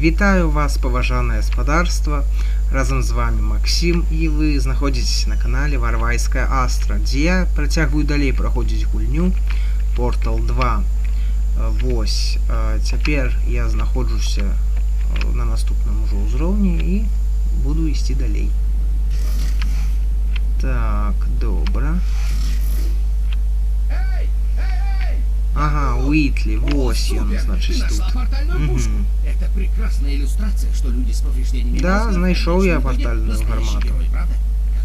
Вітаю вас, паважанае спадарства. Разам з вами Максім, і вы знаходзіцеся на канале Варвайская Астра, дзе я працягваю далей праходзіць гульню Portal 2. Вось, цяпер я знаходжуся на наступным ужо ўзроўні і буду ісці далей. Так, добра. Ага, Уитли, вось ён, значыць, Ты тут. нашла портальную пушку. Мгм. Это прекрасная иллюстрация, что люди с повреждениями Да, мозга знайшоў в я конечном итоге портальную настоящие гармату. герои, правда?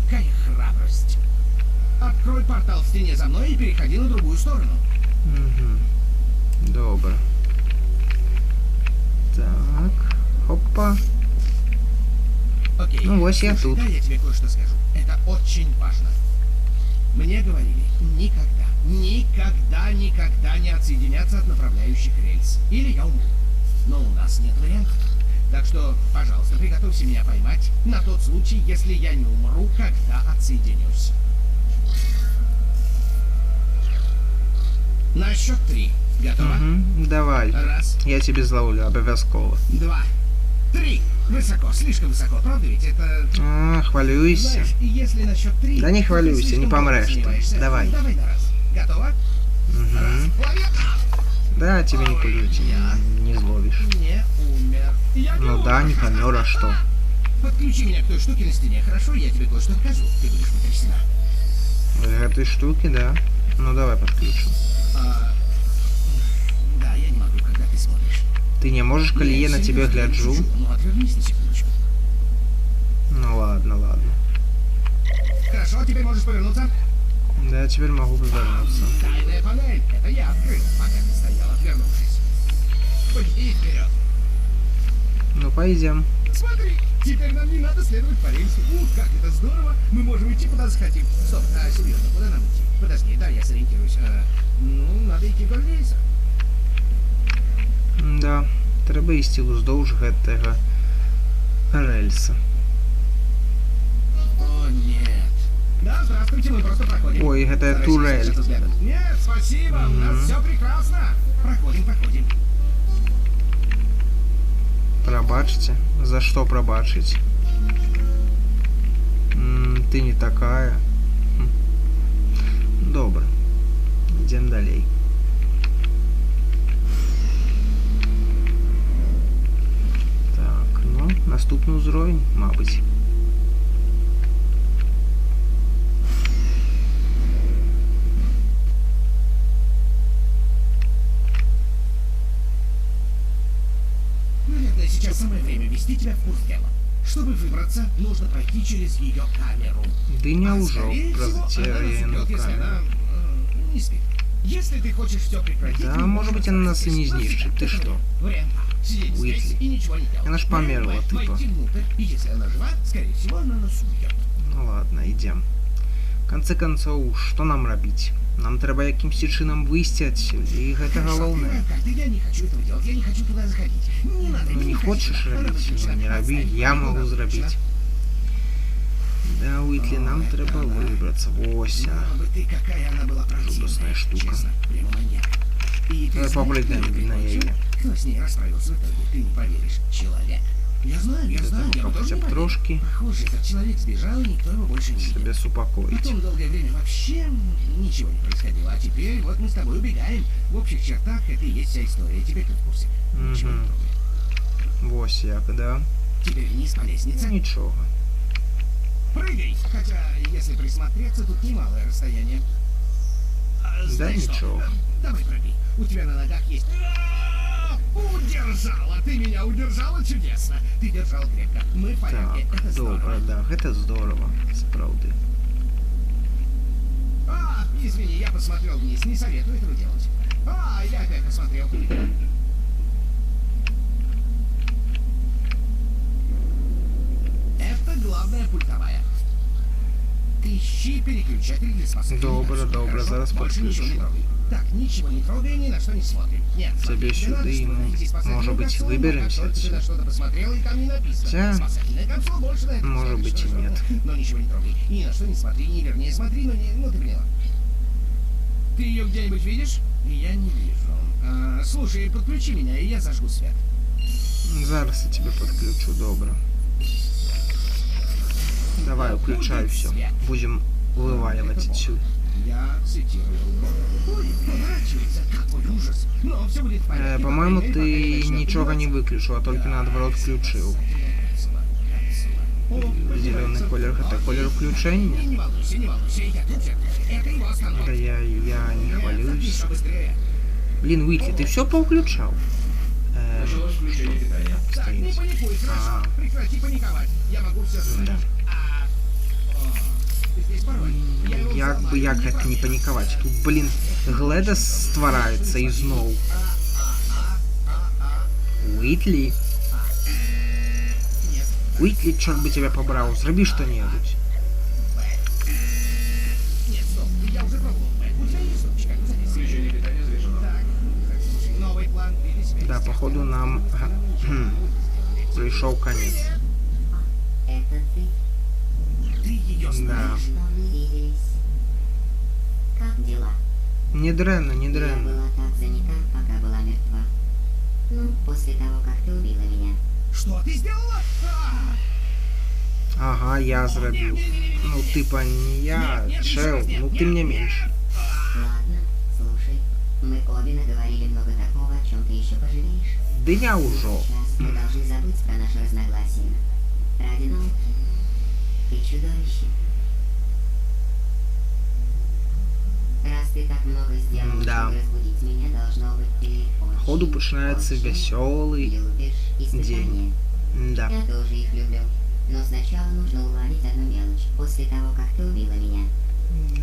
Какая храбрость. Открой портал в стене за мной и переходи на другую сторону. Угу. Добра. Так, хопа. Окей. Ну, вось я Слушай, тут. Да, я тебе кое-что скажу. Это очень важно. Мне говорили, никогда, никогда, никогда не отсоединяться от направляющих рельс. Или я умру. Но у нас нет вариантов. Так что, пожалуйста, приготовься меня поймать на тот случай, если я не умру, когда отсоединюсь. На счет три. Готова? Угу. Давай. Раз, Я цябе злаўлю абавязкова. два, три. Высоко, слишком высоко, правда ведь? Это А, хвалюешься? Знаешь, если на счет три... Да не ты хвалюйся, не слишком долго помрешь ты. сомневаешься. Давай. Давай на раз. Готова? Угу. Раз. Лови. Да, тебе не Ой, пулю, я не зловишь. не умер. Я не Ну да, умер. не помер, а что? Подключи меня к той штуке на стене, хорошо? Я тебе кое-что покажу. Ты будешь потрясена. Этой штуки, да. Ну давай подключим. А, да, я не могу, когда ты смотришь. Ты не можешь, калі я Нет, на тебя серьезно, я не гляджу? шучу. Ну, отвернись на секундочку. Ну ладно, ладно. Хорошо, теперь можешь повернуться. Да, я теперь могу повернуться. Тайная панель. Это я открыл, пока ты стоял, отвернувшись. Пойди вперед. Ну пойдем. Смотри, теперь нам не надо следовать по рельсу. Ух, как это здорово! Мы можем идти куда захотим. Стоп, а серьезно, куда нам идти? Подожди, да, я сориентируюсь. А, ну, надо идти вдоль рельса. Да, трэба ісці ўздоўж гэтага рельса. О, нет. Да, здравствуйте, мы просто проходим. Ой, гэта Старайся не турель. встречаться взглядом. Нет, спасибо, у нас Мгм. все прекрасно. Проходим, проходим. Прабачце. За што прабачыць? Ты не такая. Хм. Добра. Ідзем далей. Так, ну, наступны ўзровень, мабыць. Наверное, сейчас самое время ввести тебя в курс дела. Чтобы выбраться, нужно пройти через ее камеру. Ды А няўжо скорее праз всего, она нас церну убьет, если камеру. она не спит. Если ты хочешь все прекратить, Да, мы может можем быть, она нас и не остаться здесь знищит. навсегда. Ты Это что? вариант. Вариант А. Сидеть здесь Уитли. и ничего не делать. Она ж Вариант померла, Б. типа. Войти внутрь, и если она жива, скорее всего, она нас убьет. Ну ладно, ідзем. В конце концов, што нам рабіць? Нам трэба якімсьці чынам выйсці адсюль, і гэта Хорошо, галоўнае. открываю карты, я не хочу этого делать, я не хочу туда заходить. Не надо, Ну не хочу хочаш туда. Она рабіць, ну выключена. не рабі, Отстань, я она магу выключена. зрабіць. Да, Уитли, нам О, это трэба она. выбрацца. Вось она. Ну, бы ты, какая она была противная. Жудасная штука. Честно, прямо маньяк. И ты Давай знаешь, попрыгаем кто её на прикончил? яе. Кто с ней расправился в итоге, ты не поверишь. Человек. Я знаю, я Для знаю, того, я бы каб тоже хаця не б поверил. трошкі Похоже, этот человек сбежал, и никто его больше не видел. сябе супакоіць. Потом долгое время вообще ничего не происходило. А теперь вот мы с тобой убегаем. В общих чертах это и есть вся история. Теперь ты в курсе. Ничего не Мгм. трогай. Вось як, да? Теперь вниз по лестнице. Ну, нічога. Прыгай! Хотя, если присмотреться, тут немалое расстояние. А, Да знаешь что? ничего. Давай прыгай. У тебя на ногах есть... А, Удержала! Ты меня удержала чудесно! Ты держал крепко. Мы в порядке. Так, Это добра, здорово. да, гэта здорово, сапраўды. А, извини, я посмотрел вниз. Не советую этого делать. А, я опять посмотрел. Это главная пультовая. Ищи переключатель для спасательной Добра, капсулы, добра, хорошо? зараз Больше ничего не подключу. трогай. Так, ничего не трогай, ни на что не смотрим. Нет, смотри, Тебе тебе надо, сюды, чтобы ну, найти спасательную может быть, капсулу, но как выберемся только ты отсюда. на что-то посмотрел, и там не написано. Хотя, Спасательная капсула больше на это не может смотришь, быть, и хорошо? нет. Но ничего не трогай. Ни на что не смотри, ни вернее смотри, но не... Ну, ты поняла. Ты ее где-нибудь видишь? Я не вижу. А, слушай, подключи меня, и я зажгу свет. Зараз я тебе подключу, добра. Давай, уключай все. Будем вываливать отсюда. Я цитирую. Ой, поворачивается, какой ужас. Но все будет в порядке. По-моему, ты ничего не выключил, а только наоборот включил. Зеленый колер — это колер включения. Не волнуйся, не волнуйся, я тут же. Это его остановит. Да я не хвалюсь. Быстрее. Блин, Уитли, ты все поуключал? Началось включение питания. Так, не паникуй, хорошо? Прекрати паниковать. Я могу все Да. Як бы як гэта не панікаваць? Тут, блин, Глэдас ствараецца ізноў. Уитлі. Уитлі, чорт бы тебя побраў, зрабі што-небудзь. Нет, стоп, я уже пробовал. У тебя есть ручка? Включение питания завершено. Так, слушай, новый план. Да, походу нам пришел конец. Это ты? Ты ее знаешь. Да. Давно не виделись. Как дела? Не дрэнна, не Я дрэнна. была так занята, пока была мертва. Ну, после того, как ты убила меня. Что ты сделала? Ага, я зрабіў. Ну, типа не я, чел, ну ты мне менш. Ладно, слушай. Мы обе наговорили много такого, о чем ты еще пожалеешь. Да я ўжо. Сейчас мы должны забыть про наши разногласия. Ради науки. Ты чудовище. Раз ты так много сделал, Да. чтобы разбудить меня, должно быть, ты очень, Походу пачынаецца очень вясёлы любишь испытания. день. Да. Я тоже их люблю. Но сначала нужно уладить одну мелочь. После того, как ты убила меня. Да.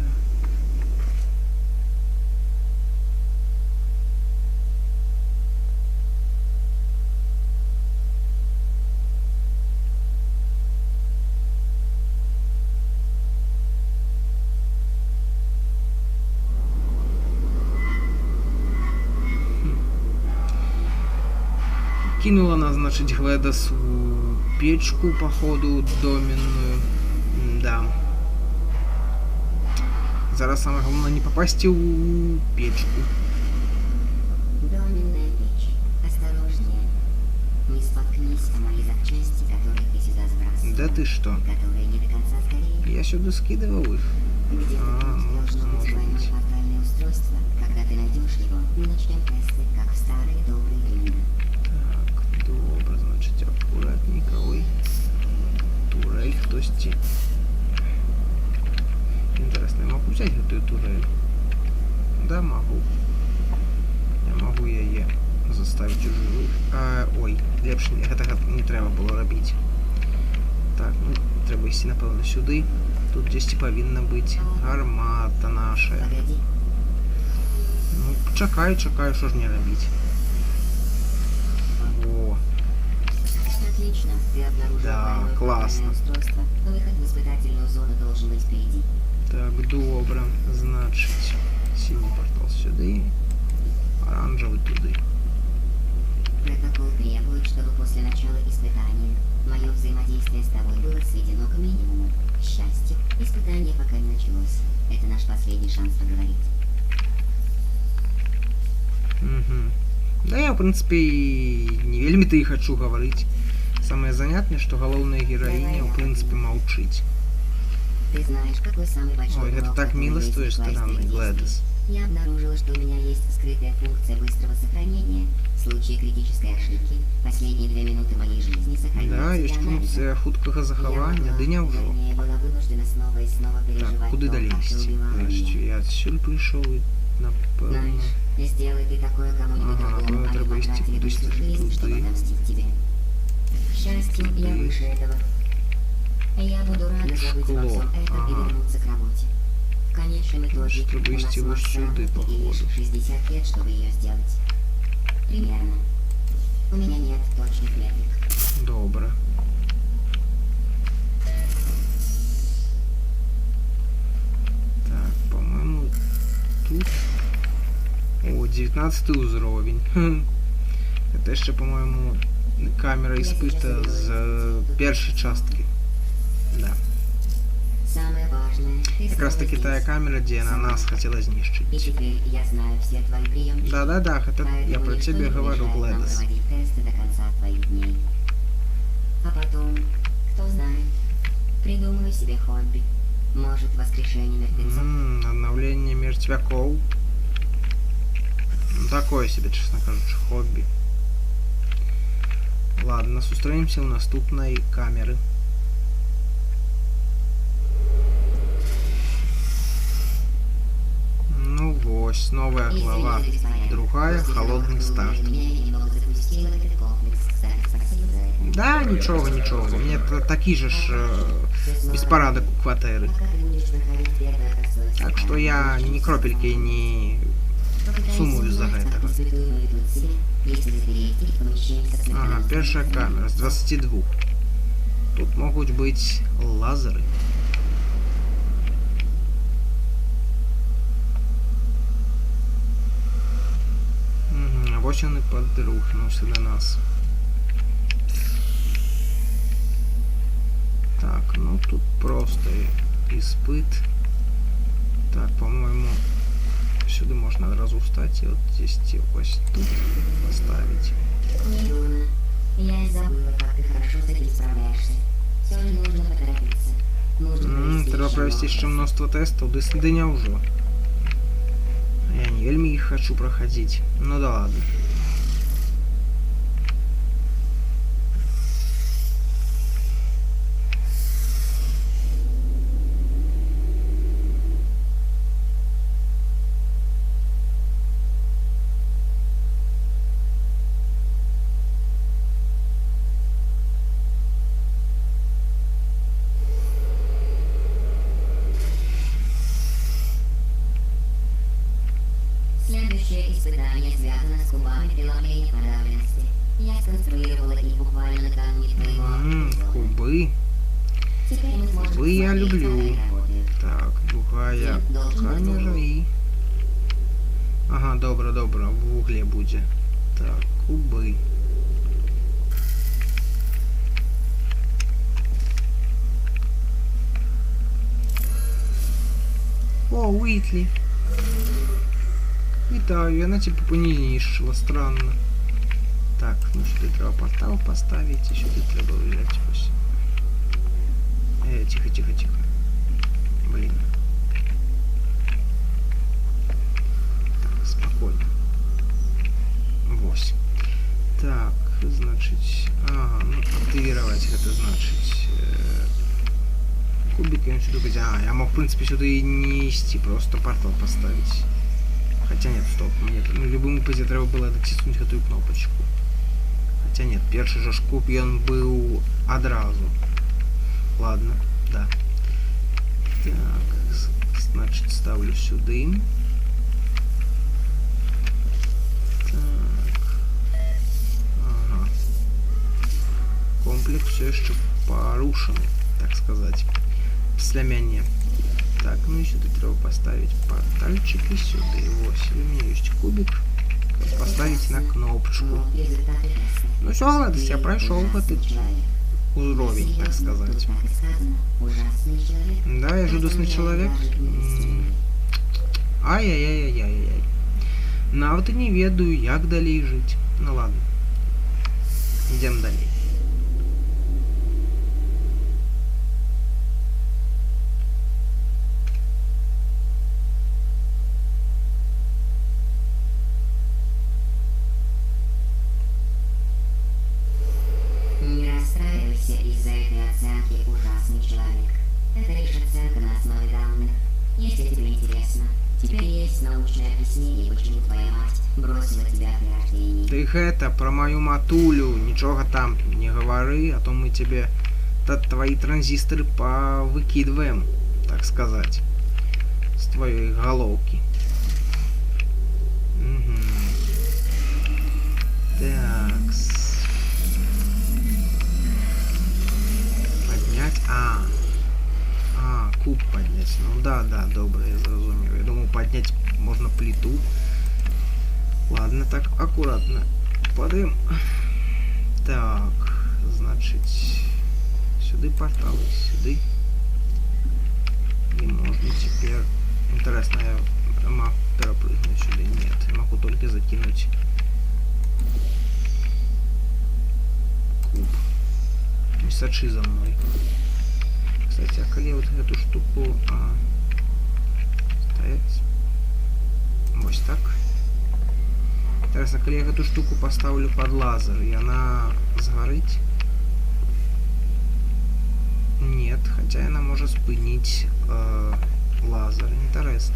Кинула она, значит, Глэдос у печку, походу, доменную. Да. Зараз самое главное не попасть у печку. Доменная печь. Осторожнее. Не споткнись о мои запчасти, которые ты сюда сбрасывала. Да ты что? Которые не до конца сгорели. Я сюда скидывал их. Где-то А, тут ну, должно быть может двойное быть. портальное устройство. Когда ты найдешь его, мы начнем тесты, как в старые добрые времена. Так, добра, значит, аккуратненько. Ой. Турель хтосьці. Интересно, я могу взять эту турель? Да, могу. Я могу яе заставить у жывых. А, ой, лепш гэтага не трэба было рабіць. Так, ну, трэба ісці, напэўна, сюды. Тут дзесьці павінна быць гармата наша. Погоди. Ну, чакаю, чакаю, що ж мне рабіць. О, Отлично, ты обнаружил Да, двойное классно. портальное устройство. Выход в испытательную зону должен быть впереди. Так, добра. Значыць, синий портал сюды, оранжевый туды. Протокол требует, чтобы после начала испытания мое взаимодействие с тобой было сведено к минимуму. К счастью, испытание пока не началось. Это наш последний шанс поговорить. Угу. Да я, в принципе, і не вельмі-то і хочу гаварыць. Самае занятнае, што галоўная гераіня, ў прынцыпе, маўчыць. Ты знаешь, какой самый большой Ой, гэта урок, так который мило с я твоей извлекла из стороны, твоих действий? Глэдос. Я обнаружила, что у меня есть скрытая функция быстрого сохранения. В случае критической ошибки, последние 2 минуты моей жизни сохраняются Да, для ёсць анализа. функцыя хуткага Я захавання, могла, ды няўжо. вернее, была вынуждена снова и снова Так, переживать куды то, далей как ты ісці? убивала Значыць, меня. я адсюль прыйшоў і, напэўна... Знаешь, сделай ты такое кому-нибудь Ага, другому, напэўна, они трэба ісці потратили бы кудысьці всю жизнь, чтобы туды. отомстить тебе. К счастью, я Туды. выше этого. Я буду рада Тут забыть обо шкло. всем этом и Ага. вернуться к работе. В конечном итоге, Значит, треба у нас идти вот масса сюда, работы и лишь походу. 60 лет, чтобы ее сделать. Примерно. У меня нет точных метрик. Добра. Так, по-моему, тут... О, 19 узровень. Это еще, по-моему, камера Я сейчас испыта уберу з эти цветы. першай часткі. Да. Самое важное, ты Якраз снова таки тая здесь. камера, дзе яна Сама. нас хацела И знішчыць. теперь я знаю все твои приемчики. Да-да-да, гэта я Поэтому про ничто цябе не гавару, помешает нам Глэдос. проводить тесты до конца твоих дней. А потом, кто знает, придумаю себе хобби. Может, воскрешение мертвецов. Обновление мертвяков. Ну, такое себе, честно кажучи, хобби. Ладно, сустрэнемся ў наступнай камеры. Ну вось, новая Извини глава. за беспорядок. Другая, После того, холодный как ты старт. уволил меня, я немного запустила этот комплекс. Кстати, спасибо за это. Да, нічога, нічога. У меня такі же ж Всё снова беспорядок у кватэры. Пока ты будешь проходить первое простое Так что я испытание, ни кропельки не попытаюсь сумую за узнать, как гэтага. испытуемые ведут себя, если запереть их в помещении со Ага, смертоносными першая камера з 22. Тут могуць быць лазеры. Угу, а вось ён і падрухнуўся да нас. Так, ну тут просто іспыт. Так, по-моему, сюды можна адразу встать и вот здесь ось тут поставить. Недурно. Я и забыла, как ты хорошо с этим справляешься. Все же нужно поторопиться. Нужно провести Трэба еще правесці много яшчэ мноства тэстаў, ды ды няўжо. Я не вельмі іх хачу прахадзіць. Ну да ладно. Следующее испытание связано с кубами преломления подавленности. Я сконструировала их буквально накануне твоего призыва. Кубы. Теперь мы сможем Кубы я посмотреть, как люблю. они работают. Так, другая Ты должен быть камера в углу. і... Ага, добра, добра, в вугле будзе. Так, кубы. О, Уитлі. Вітаю, яна типа не знішчыла, странно. Так, ну сюды трэба портал поставить, і сюды трэба взять ось. Тихо, тихо, тихо. Блин. Так, спокойно. Вось. Так, значит... Ага, ну активировать это значит... Кубик я сюда... А, я мог, в принципе, сюда и не идти, просто портал поставить. Хотя нет, стоп, мне в любом выпаде трэба было доціснуць гэтую кнопочку. Хотя нет, першы же ж куб ён быў адразу. Ладно, да. Так, значит, ставлю сюды. Так. Ага. Комплекс все еще порушены, так сказать. Пасля мяне. Так, ну и сюда трэба поставить портальчик и сюда. Вось, и у меня есть кубик. Каб поставить на кнопочку. Вот результаты теста. Ну все, ладно, я Ты прошел ужасный этот человек. уровень, так Серьезно, сказать. тут так и сказано. Ужасный человек. Да, я жудасны Оценка человек. даже не достигнет. Ай-яй-яй-яй-яй-яй. Нават і не ведаю, як далей жыць. Ну ладно. Идем далей. Не расстраивайся из-за этой оценки, ужасный человек. Это лишь оценка на основе данных. Если тебе интересно, теперь есть научное объяснение, почему твоя мать бросила тебя при рождении. Ты гэта про мою матулю, нічога там не гавары, а то мы тебе твои транзисторы повыкидываем, так сказать, с твоей головки. Угу. Так. Поднять. А, куб поднять. Ну да, да, добре, я зрозумів. Я думал, поднять можно плиту. Ладно, так, аккуратно падаем. Так, значит, сюды портал, сюды. И можно теперь... Интересно, я могу перепрыгнуть сюда? Нет, я могу только закинуть куб. Не сочи за мной. Кстати, а коли вот эту штуку ставить? Вот так. Интересно, коли я эту штуку поставлю под лазер, и она сгорит? Нет, хотя она может спынить лазер. Интересно.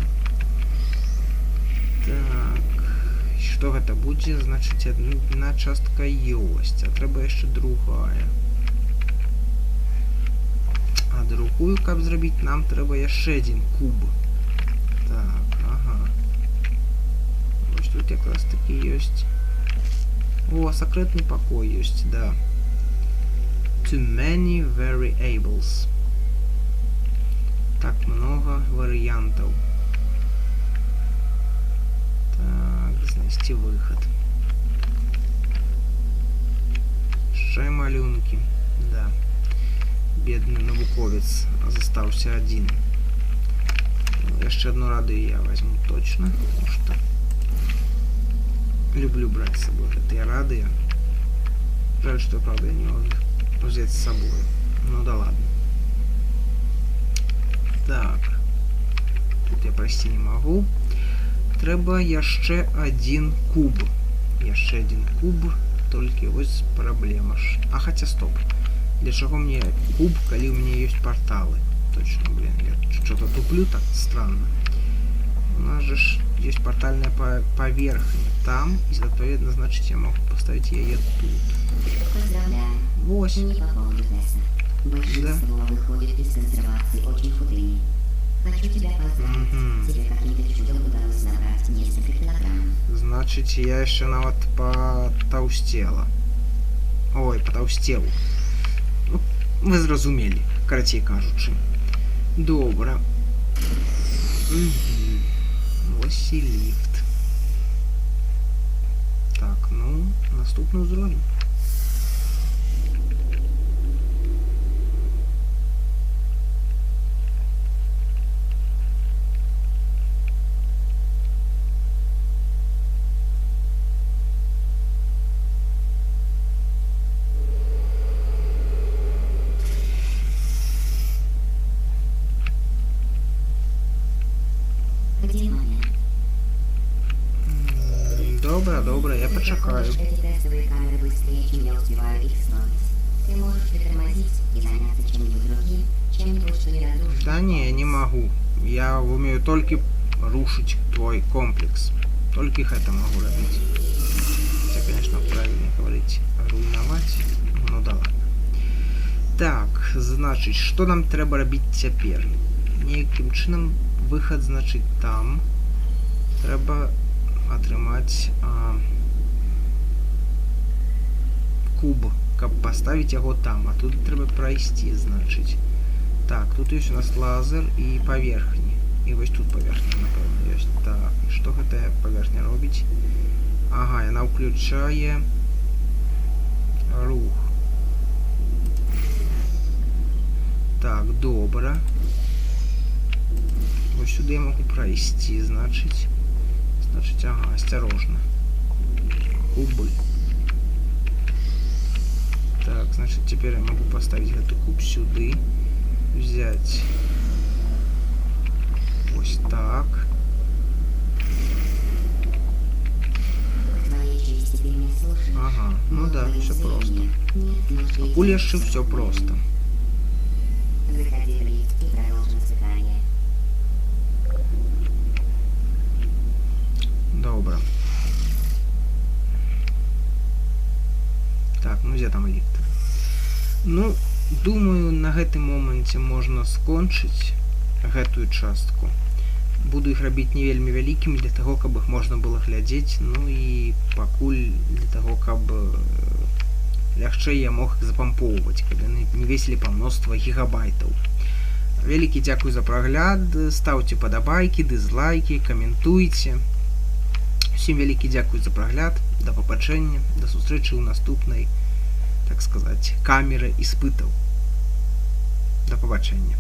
Так, что это будет? Значит, одна частка есть, а треба еще другая. А другую, как зробить, нам треба еще один куб. Так, ага. Вот тут как раз таки есть. О, секретный покой есть, да. Too many variables. Так много вариантов. Так, знайти выход. Ще малюнки. Да. Бедный навуковец застался один. Еще одну радию я возьму точно, потому что люблю брать с собой эти радио. Жаль, что, правда, я не могу их взять с собой. Ну да ладно. Так. Тут я пройти не могу. Треба яшчэ один куб. Яшчэ один куб. Только вот проблема ж. А хотя стоп. Для чего мне куб, коли у меня есть порталы? Точно, блин, я что-то туплю так странно. У нас же есть портальная поверхность там, и, соответственно, значит, я могу поставить ее тут. Поздравляю. 8. Не по поводу теста. Большинство выходит из консервации очень худые. Хочу тебя поздравить. Угу. Тебе каким-то чудом удалось набрать несколько килограмм. Значит, я еще нават потолстела. Ой, потолстел. Ну, вы зразумели, карацей кажучи. Добра. Угу. Ось і ліфт. Так, ну, наступний уровень. Добра, добра, я почекаю. Эти тестовые камеры быстрее, чем я успеваю их строить. Ты можешь притормозить и заняться чем-нибудь другим, чем-нибудь, что не разрушит. Да не, я не могу. Я умею только рушить твой комплекс. Только их это могу робить. Хотя, конечно, правильно говорить руйновать. Ну да ладно. Так, значит, что нам треба робить теперь? Неким чином выход, значит, там. Треба атрымаць куб, каб паставіць яго там, а тут трэба прайсці, значыць. Так, тут ёсць у нас лазер і паверхні. І вось тут паверхня, напэўна, ёсць. Так, і што гэтая паверхня робіць? Ага, яна ўключае рух. Так, добра. Вось сюды я могу прайсці, значыць. Значит, ага, осторожно. Кубы. Так, значит, теперь я могу поставить этот куб сюда. Взять. Вот так. Ага, ну да, все просто. Пакуль яшчэ все просто. Заходи в лифт и продолжим испытание. Добра. Так, ну где там лифт? Ну, думаю, на гэтым моманце можна скончыць гэтую частку. Буду іх рабіць не вельмі вялікімі для таго, каб іх можна было глядзець, ну і пакуль для таго, каб лягчэй я мог іх запампоўваць, каб яны не весілі па мноства гігабайтаў. Вялікі дзякуй за прагляд, стаўце падабайкі, дызлайкі, каментуйце. Усім вялікі дзякуй за прагляд, да пабачэння, да сустрэчы ў наступнай, так сказаць, камеры іспытаў. Да пабачэння.